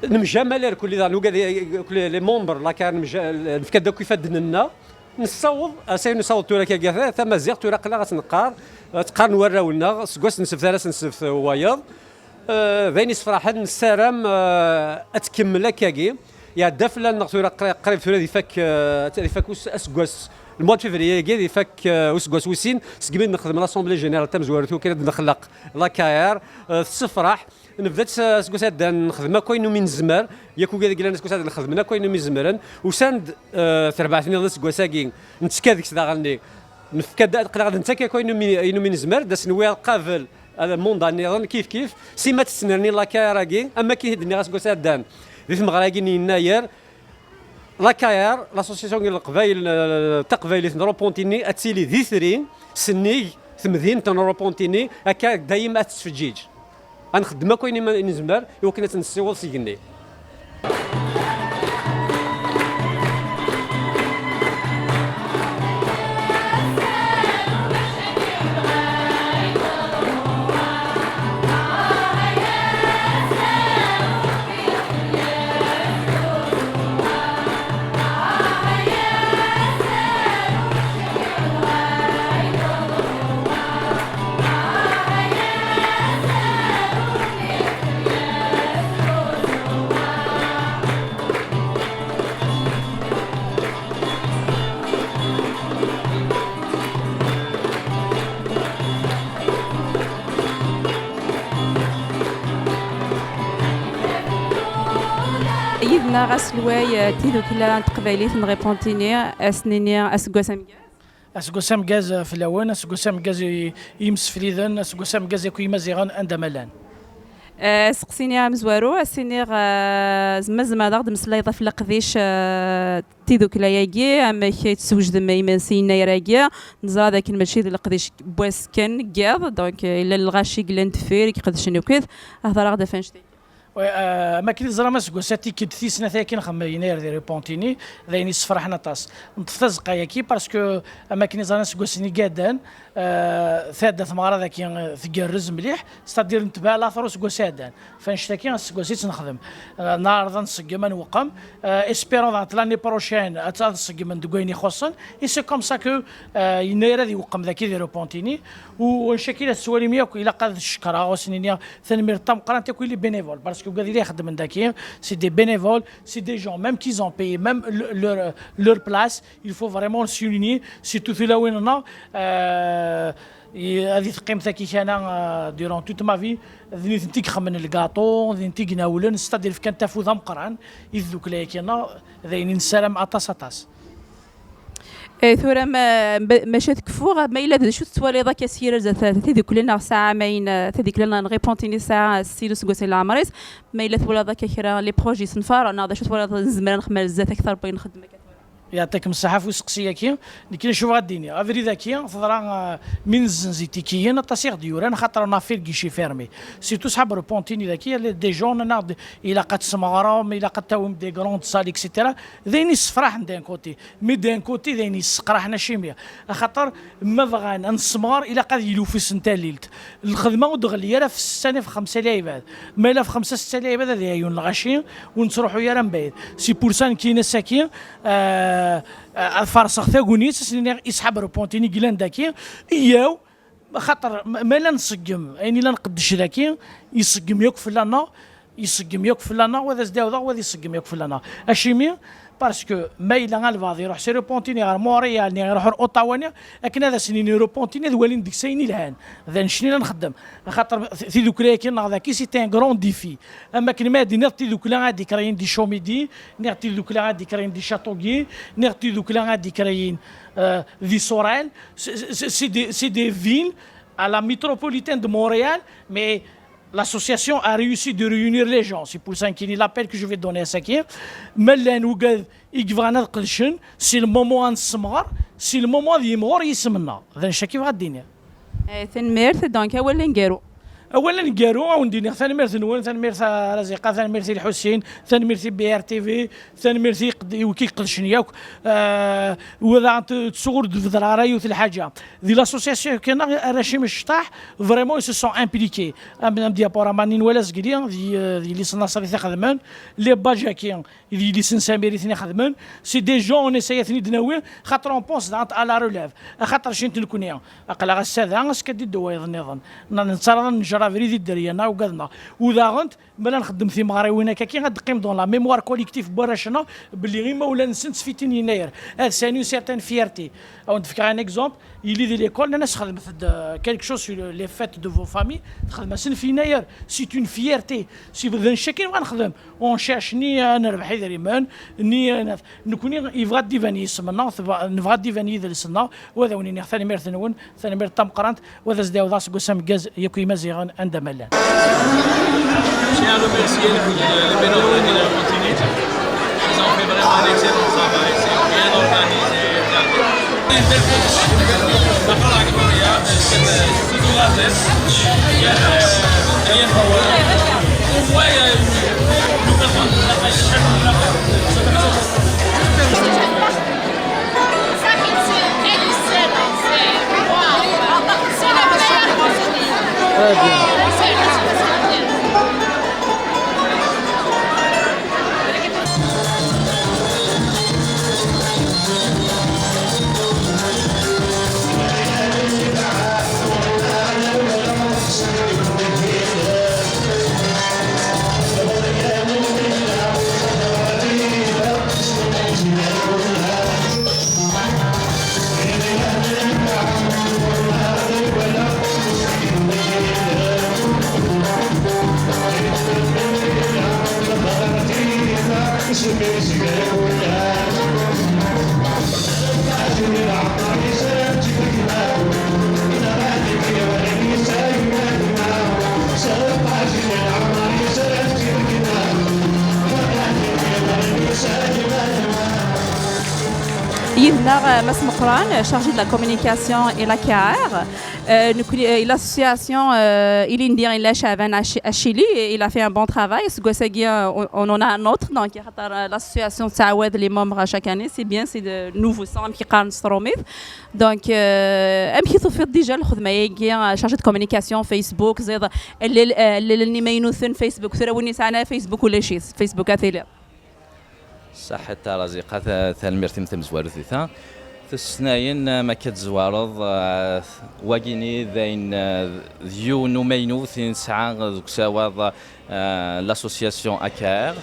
Nemjamal irkelli daɣen, ugad, les membres, la K R, nemja-, nefka-d akk ifadden-nneɣ. Nessaweḍ, asayen nessaweḍ tura akka, ta-, tamaziɣt tura aql-aɣ ad tt-neqqar, ad tt-qqaren warraw-nneɣ, seg wass n ssebt ar ass n ssebt wayeḍ. Eh, d ayen yessefraḥen, nessaram, eh, ad tkemmel akkagi. Iɛedda fell-aneɣ tura qri-, qrib tura ad ifak, eh, ad ifak us-, aseggas, le mois de février-agi, ad ifak, eh, useggas wis sin, segmi d-nexdem l'Assemblée Générale tamezwarut, wakken ad d-nexleq l'A K R, eh, tessefraḥ. Nebda-tt, eh, aseggas iɛeddan, nexdem akk ayen umi nezmer, yak ugad i yellan aseggas iɛeddan, xedmen akk ayen umi zemren. Usan-d, eh, terbaɛt-nniḍen aseggas-agi, nettekka deg-s daɣen-nni. Nefka-d, aql-aɣ d nettak akk ayen umi, ayen umi nezmer, d ass n wiyaḍ qabel, eh, monde nniḍen, kif kif, si ma tettnerni la K R-agi, am wakken i d-nniɣ aseggas iɛeddan, di tmeɣra-agi n yennayer, la K R, l'association n Leqbayel, eh, taqbaylit n Repentigny, ad tili d itri, sennig temdint n Repentigny, akka dayem ad tettfeǧǧiǧ. Ad nxeddem akk ayen i ma-, i nezmer i wakken ad tt-nessiweḍ s igenni. Neɣ aselway, eh, tidukla n teqbaylit n Repentigny, ad s-nini aseggas ameggaz. Aseggas ameggaz, eh, fell-awen, aseggas ameggaz i, i yimsefliden, aseggas ameggaz akk i Yimaziɣen anda ma llan. Eh, aseqsi-nni amezwaru, ad s-iniɣ, eh, ma tzemreḍ ad aɣ-d-meslayeḍ ɣef leqdic, eh, tidukla-agi, amek ay teswejdem imensi yennayer-agi? Neẓra dakken mačči d leqdic n wass kan, n yiḍ, donc, eh, yella lɣaci i yellan deffir, i iqedcen akkit. Hḍer-aɣ-d ɣef annect-agi. Oui, euh, am akken i teẓram, aseggas-a tikkelt tis snat ayagi nxeddem yennayer di Repentigny, d ayen yessefraḥen aṭas. Neṭṭef tazeqqa-yagi parce que, am akken i ẓran, aseggas-nni iɛeddan, euh, tɛedda tmeɣra dagi, euh, tgerrez mliḥ, c'est-à-dire netbeɛ later useggas iɛeddan. F annect-agi aseggas i tt-nexdem. Euh, neɛreḍ ad nṣeggem, ad nweqqem. Euh, espérons dɣa l'année prochaine ad, ad ṣeggmen deg wayen ixuṣṣen. Et c'est comme ça que, euh, yennayer ad iweqqem dagi di Repentigny. U annect-agi la tettwalim yakk, ilaq ad cekkreɣ, ad sen-iniɣ tanemmirt tameqqrant yakk i les bénévoles, parce que wigad i la ixeddmen dagi, c'est des bénévoles, c'est des gens, même qu'ils ont payé, même le-, leur, leur place, il faut vraiment le souligner, surtout tulawin-nneɣ, euh, i-, ad i teqqim takikana, euh, durant toute ma vie, d nitenti i ixemmen lgaṭu, d nitenti i inawlen, c'est-à-dire fkan afud ameqqran i tdukla-agi-nneɣ, d ayen i nessaram aṭas, aṭas. Eh, tura ma, ma, maca tkeffuɣ, ma yella d acu tettwaliḍ akka s yir zdat tidukla-nneɣ sɛa, ma yin, eh, tidukla-nneɣ n Repentigny sɛa sin useggasen n leɛmer-is, ma yella twalaḍ akka kra les projets senfaren, neɣ d acu twalaḍ nezmer ad nexdem ar zdat akter n wayen nxeddem akka tura? Yeɛṭikem ṣṣeḥḥa ɣef useqsi-agi. Nekk acu bɣiɣ ad d-iniɣ, abrid-agi, teḍra, eh, mi nezzenz itikiyen, aṭas i ɣ-d-yuran, axaṭer on a fait le guichet fermé. Surtout ṣṣḥab Repentigny dagi, il y a des gens, nnan-aɣ-d, ilaq ad tesmeɣrem, ilaq ad tawim des grandes salles, et cetera. D ayen yessefraḥen d'un côté. Mais d'un côté, d ayen yesseqraḥen acimi. Axaṭer, ma bɣan ad nessemɣer, ilaq ad yili ufus n tallilt. Lxedma ur d-ɣelli ara f ssetta neɣ f xemsa lɛibad. Ma yella f xemsa, ssetta lɛibad, ad ɛyun lɣaci, ur nettruḥu ara mebɛid. C'est pour ça, nekkini ass-agi, euh, euh, ad farṣeɣ tagnit, ad s-iniɣ i ṣṣḥab Repentigny i yellan dagi, iyyaw, Axaṭer ma, ma la nṣeggem ayen i la nqeddec dagi, iṣeggem yakk fell-aneɣ, iṣeggem yakk fell-aneɣ, wa d as-d-ɛawdeɣ, wa ad iṣeggem yakk fell-aneɣ. Acimi? Parce que ma yella albaɛḍ iruḥ si Repentigny ɣer Montréal, neɣ iruḥ ɣer Ottawa, neɣ akken ad asen-inin Repentigny, ad walin deg-s ayen ilhan. D annect-nni la nxeddem. Axaṭer t-, tidukla-agi-nneɣ dagi, c'est un grand défi. Am akken ma d-tiniḍ tidukla ad d-ikrayen di Chomedy, neɣ tidukla ad d-ikrayen di Châteauguay, neɣ tidukla ad d-ikrayen, euh, di Sorel, c'est, c'est, c'est des, c'est des villes à la métropolitaine de Montréal, mais l'association a réussi de réunir les gens. C'est pour ça qu'il y a l'appel que je vais donner à Sakir. Ma llan wigad i yebɣan ad qedcen, c'est le moment ad nessemɣer, c'est le moment ad yimɣur yisem-nneɣ. D annect-agi i bɣiɣ ad d-iniɣ. Eh, tanemmirt, donc, awal aneggaru. Awal aneggaru, ad wen-d-iniɣ tanemmirt-nwen, tanemmirt a Raziqa, tanemmirt i Lḥusin, tanemmirt i B R T V, tanemmirt i qed-, i wiki iqedcen yakk. Eh, wa daɣen t-, tsuɣ ur d-bedreɣ ara yiwet lḥaǧa. Di l'association kan, arrac imecṭaḥ, vraiment, ils se sont impliqués. Am, am Diapora Manin wala Zgli, di, eh, di Lis Nasri t-ixedmen, les Bajaki, d yelli-s n Samir i ten-ixedmen. C'est des gens, on essaie ad ten-id-nawi, xaṭer on pense dɣa à la relève. Axaṭer cint nekkni, aql-aɣ ass-a da, ass-a ad d-iddu wayeḍ nniḍen. N-, nettaraḍ ad neǧǧer abrid i dderya-nneɣ, ugadeɣ. U daɣen, ma la nxeddem timeɣriwin akkaki, ad d-teqqim dans la mémoire collective n warrac-nneɣ, belli imawlan-nsen ttfitin yennayer. Ad sɛin une certaine fierté. Ad wen-d-fkeɣ un exemple. Yelli di l'école, nnan-as xedmet-d, euh, quelque chose sur le, les fêtes de vos familles, txedm-asen f yennayer. C'est une fierté. Si d annect-agi i nexdem, on cherche ni ad nerbeḥ idrimen, ni ad naf-, nekkni yebɣa ad d-iban yisem-nneɣ, tebɣa, nebɣa ad d-iban yidles-nneɣ, u ad awen-iniɣ tanemmirt-nwen, tanemmirt tameqqrant, u ad as-d-ɛawdeɣ aseggas ameggaz yakk i Yimaziɣen anda ma llan. Je tiens à remercier les, les bénévoles de la Martinique. Ils ont fait vraiment un excellent travail. C'est bien organisé. Une belle fête. Une belle fête. D'accord, la Gloria, c'est, euh, toujours la fête. Il y a, euh, il y a une, au moins, il y a une, une personne qui travaille chaque jour là-bas. Très bien. Yid-neɣ, euh, Mass Meqran, euh, chargé de la communication et l'A K R. Euh, nekkni, euh, l'association, euh, Ilindi, il a Chavan à Chi-, à Chili, et il a fait un bon travail. Aseggas-agi, euh, on, on en a un autre, donc, euh, l'association Saoued, les membres à chaque année, c'est bien, c'est de nouveaux sang qui قارن ستروميث. Donc, euh, amek i tufiḍ déjà lxedma-agi, euh, chargé de communication, Facebook, زيد, ال-, ال-, ال-, imaynuten Facebook, tura win yesɛan Facebook ulac-it, Facebook ad tiliḍ. Saḥit a Raziqa, ta-, tanemmirt-im tamezwarut di ta. Tussnayen, ma akka tezwareḍ, eh, wagini d ayen, eh, d yiwen umaynut i nesɛa deg usawaḍ, eh, l'association A K R.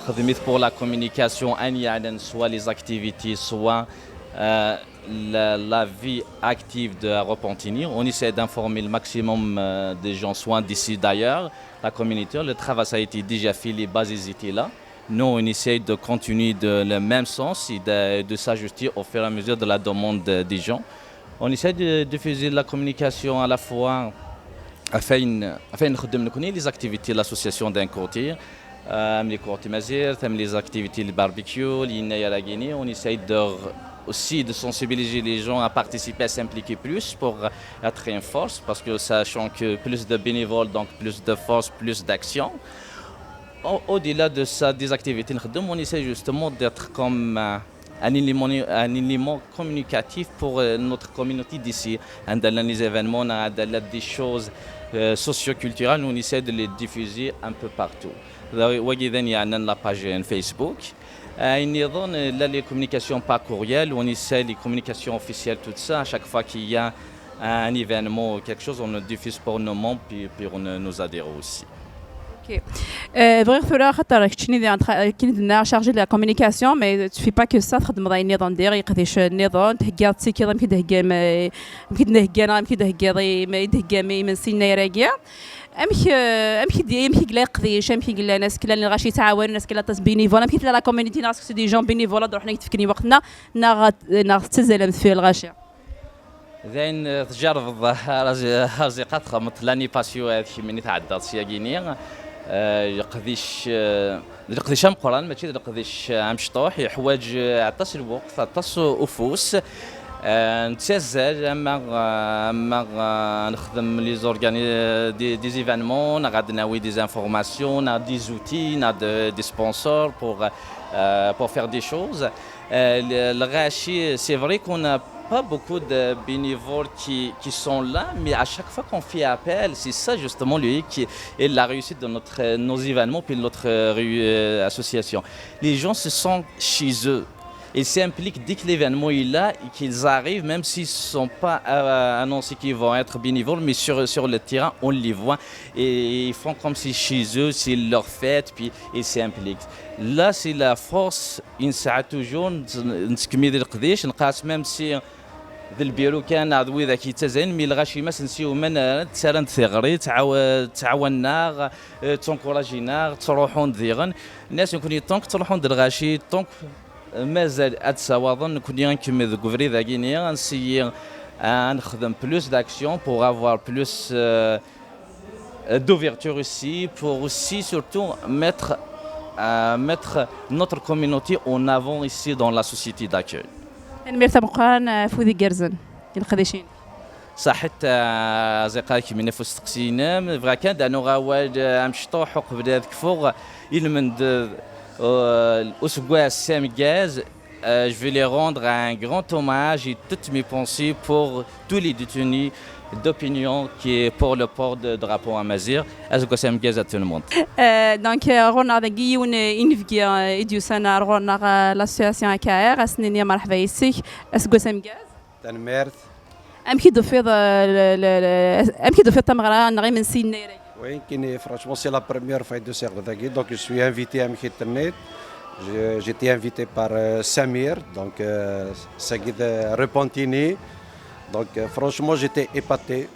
Xedmit pour la communication, ayen yeɛnan soit les activités, soit, eh, la, la vie active de Repentigny. On essaie d'informer le maximum, euh, des gens, soit d'ici d'ailleurs, la communauté. Le travail, ça a été déjà fait, les bases étaient là. Nous, on essaie de continuer de, le même sens et de, de s'ajuster au fur et à mesure de la demande, euh, des gens. On essaie de diffuser la communication à la fois ɣef wayen, ɣef wayen nxeddem nekkni, les activités de l'association d'un côté, euh, am les cours de mazir, am les activités de barbecue, les yennayer-agi-ni, on essaye de re-, aussi de sensibiliser les gens à participer, à s'impliquer plus pour être une force, parce que sachant que plus de bénévoles, donc plus de force, plus d'action. Au, au-delà de ça, des activités, on essaie justement d'être comme, euh, un élément, un élément communicatif pour, euh, notre communauté d'ici. عندنا les événements, عندنا des choses, euh, socio-culturelles, on essaie de les diffuser un peu partout. Wagi d ayen yeɛnan la page n Facebook. Ayen nniḍen, la les communications par courriel, on essaie les communications officielles, tout ça. À chaque fois qu'il y a un événement ou quelque chose, on le diffuse pour nos membres, puis, puis on, nos adhérents aussi. Ok. Euh, bɣiɣ tura, xaṭer keččini d, akken d-nniɣ, chargé de la communication, mais tu fais pas que ça, txeddmeḍ ayen nniḍen, diɣ iqdicen nniḍen, theggiḍ ttikiḍ, amek i d-theggam, eh, amek i d-nheggan, amek i d-theggiḍ im-, i d-theggam imensi yennayer-agi. Amek, eh, amek i d-, amek i yella iqdic, amek i yellan, est-ce que llan lɣaci yettɛawanen, est-ce que llan aṭas bénévoles, amek i tella la communauté, neɣ est-ce que c'est des gens bénévoles ad ruḥen ad k-d-fken i weqt-nna, neɣ, neɣ tettazzalem deffir lɣaci? D ayen, eh, tjerrbeḍ, a Razi-, a Raziqa, txedmeḍ l'année passée, eh, d kemmini tɛeddaḍ syagini. Eh, leqdic, eh, d leqdic ameqqran, mačči d leqdic, eh, amecṭuḥ, yeḥwaǧ, eh, aṭas n lweqt, aṭas ufus. Eh, nettazzal, ama, eh, ama, eh, nexdem les organi-, des, des événements, neɣ ad nawi des informations, neɣ des outils, neɣ de, des sponsors pour, eh, pour faire des choses. Eh, le, lɣaci, c'est vrai qu'on a pas beaucoup de bénévoles qui, qui sont là, mais à chaque fois qu'on fait appel, c'est ça justement le hic et la réussite de notre, nos événements, puis de notre, euh, association. Les gens se sentent chez eux. Ils s'impliquent dès que l'événement est là et qu'ils arrivent, même s'ils ne sont pas, euh, annoncés qu'ils vont être bénévoles, mais sur, sur le terrain, on les voit et ils font comme si chez eux, c'est leur fête, puis ils s'impliquent. Là, c'est la force, i nesɛa toujours, nettkemmil di leqdic, nqas même si d lbiru kan, neɣ d widak yettazzalen, mi lɣaci ma sen-siwmen, eh, ttarran-d tiɣri, ttɛaw-, ttɛawanen-aɣ, eh, ttunkurajin-aɣ, ttruḥun-d diɣen. Nniɣ-as nekkni, tant que ttruḥun-d lɣaci, tant que, eh, mazal ad d-ssawaḍen, nekkni ad nkemmel deg ubrid-agi-ni, ad nsiyi, eh, ad nexdem plus d'action pour avoir plus, eh, euh, d'ouverture aussi, pour aussi surtout mettre, euh, mettre notre communauté en avant ici dans la société d'accueil. Tanemmirt a Meqqran, euh, ɣef wid igerrzen, i leqdic-nni. Saḥit, euh, Ziqa, kemmini ɣef usteqsi-inem. Bɣiɣ kan ad d-anuɣ awal, euh, amecṭuḥ uqbel ad kfuɣ ilmend, euh, useggas ameggaz. Euh, je vais leur rendre un grand hommage et toutes mes pensées pour tous les détenus d'opinion qui est pour le port de drapeau amazigh. Aseggas ameggaz à tout le monde. Euh, donc, euh, ɣur-neɣ dagi yiwen, euh, inebgi, euh, i d-yusan ar ɣur-neɣ, euh, l'association A K R, ad s-nini merḥba yes-k, aseggas ameggaz. Tanemmirt. Amek i d-tufiḍ, euh, le, le, le, amek i d-tufiḍ tameɣra neɣ imensi yennayer-agi? Oui, kini, franchement, c'est la première fois de ce dagi, donc je suis invité à Mkhitanit. Je- J'étais invité par, euh, Samir, donc, euh, Sagid, euh, Repentini. Donc, euh, franchement, j'étais épaté.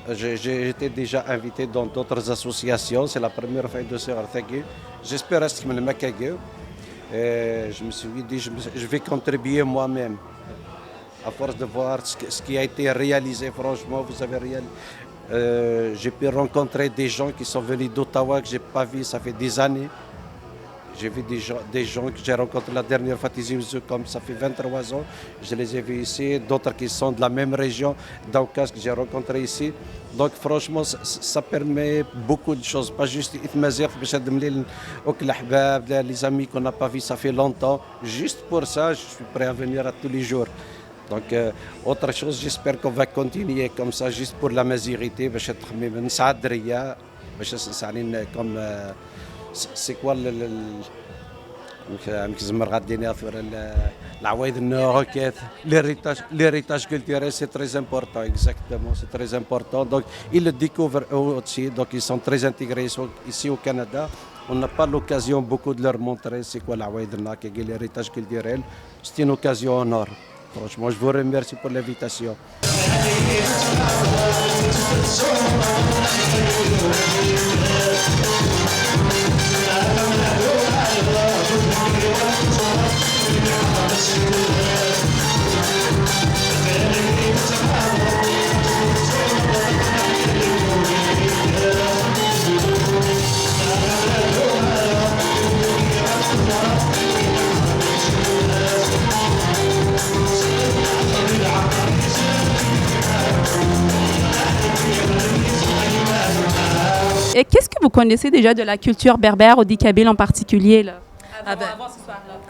Je- j'ai- J'étais déjà invité dans d'autres associations. C'est la première fois de ce dagi. J'espère être comme le Makage. Et je me suis dit, je, me- je vais contribuer moi-même. À force de voir ce, que- ce qui a été réalisé, franchement, vous avez réalisé. Euh, j'ai pu rencontrer des gens qui sont venus d'Ottawa que j'ai pas vu, ça fait des années. J'ai vu des gens, des gens que j'ai rencontrés la dernière fois, Tizi Ouzou, comme ça fait vingt-trois ans, je les ai vus ici, d'autres qui sont de la même région, Daoukas, que j'ai rencontré ici. Donc franchement, ça, ça permet beaucoup de choses, pas juste Itmazir, باش هاد مليل، اوك الاحباب، les amis qu'on n'a pas vu ça fait longtemps. Juste pour ça, je suis prêt à venir à tous les jours. Donc, euh, autre chose, j'espère qu'on va continuer comme ça, juste pour la mazirité, باش تخمم نسعى الدرية، باش نسعى comme, euh, c'est quoi le, le, le, مك-، مك زمر غادي ناثر ال-، العوايد النوع هكاك. L'héritage, l'héritage culturel, c'est très important, exactement, c'est très important. Donc, ils le découvrent eux aussi, donc ils sont très intégrés ici au, ici au Canada. On n'a pas l'occasion beaucoup de leur montrer c'est quoi العوايد النوع هكاك, l'héritage culturel. C'est une occasion en or. Franchement, je vous remercie pour l'invitation. Et qu'est-ce que vous connaissez déjà de la culture berbère ou du kabyle en particulier là ? Ah ben,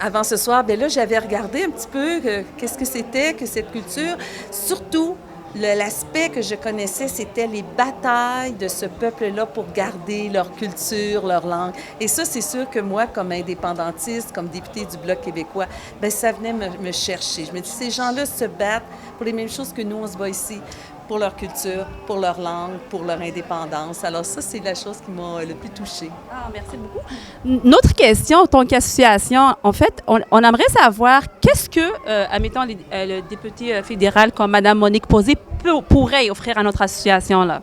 avant ce soir, ben là, j'avais regardé un petit peu euh, qu'est-ce que c'était que cette culture. Surtout, le- l'aspect que je connaissais, c'était les batailles de ce peuple-là pour garder leur culture, leur langue. Et ça, c'est sûr que moi, comme indépendantiste, comme député du Bloc québécois, ben, ça venait me, me chercher. Je me dis, ces gens-là se battent pour les mêmes choses que nous, on se bat ici, pour leur culture, pour leur langue, pour leur indépendance. Alors ça, c'est la chose qui m'a euh, le plus touchée. Ah, merci beaucoup. Une autre question, en tant qu'association, en fait, on, on aimerait savoir qu'est-ce que, euh, admettons, les- euh, le député euh, fédéral comme Madame Monique Posé peut- pourrait offrir à notre association là.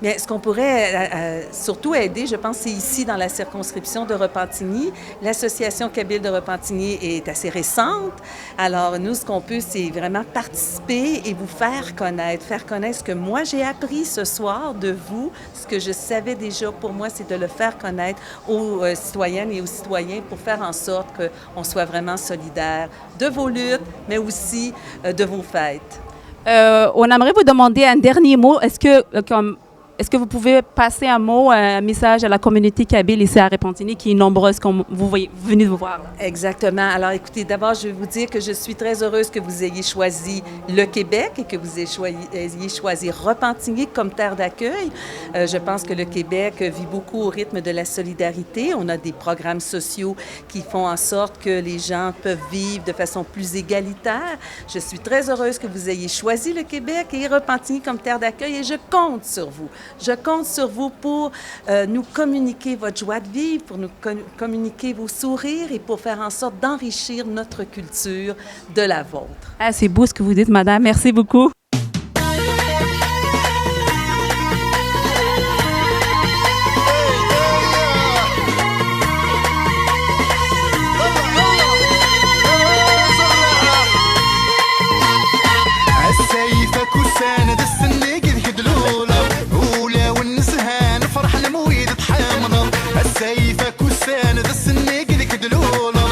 Mais ce qu'on pourrait euh, euh, surtout aider, je pense, c'est ici dans la circonscription de Repentigny. L'association kabyle de Repentigny est assez récente. Alors, nous, ce qu'on peut, c'est vraiment participer et vous faire connaître, faire connaître ce que moi j'ai appris ce soir de vous, ce que je savais déjà pour moi, c'est de le faire connaître aux euh, citoyennes et aux citoyens pour faire en sorte qu'on soit vraiment solidaires de vos luttes, mais aussi euh, de vos fêtes. Euh, on aimerait vous demander un dernier mot. Est-ce que, euh, comme, est-ce que vous pouvez passer un mot, un message à la communauté kabyle ici à Repentigny, qui est nombreuse, comme vous voyez, vous venez de vous voir là ? Exactement. Alors, écoutez, d'abord, je vais vous dire que je suis très heureuse que vous ayez choisi le Québec et que vous ayez choisi, ayez choisi Repentigny comme terre d'accueil. Euh, je pense que le Québec vit beaucoup au rythme de la solidarité. On a des programmes sociaux qui font en sorte que les gens peuvent vivre de façon plus égalitaire. Je suis très heureuse que vous ayez choisi le Québec et Repentigny comme terre d'accueil et je compte sur vous. Je compte sur vous pour euh, nous communiquer votre joie de vivre, pour nous com- communiquer vos sourires et pour faire en sorte d'enrichir notre culture de la vôtre. Ah, c'est beau ce que vous dites, madame. Merci beaucoup. Asayf akussan d ssennig deg d-luleɣ, ulawen nezhan ferḥen am wid tḥemmleḍ. Asayf akussan d ssennig deg d-luleɣ,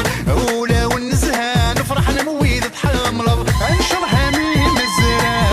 ulawen nezhan ferḥen am wid tḥemmleḍ. Ncḍeḥ am imezran.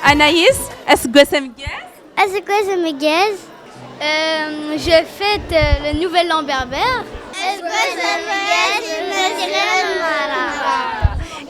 Anaïs, aseggas ameggaz. Aseggas ameggaz. Je fête euh, le nouvel an berbère. Aseggas ameggaz n Maziɣ n Mara.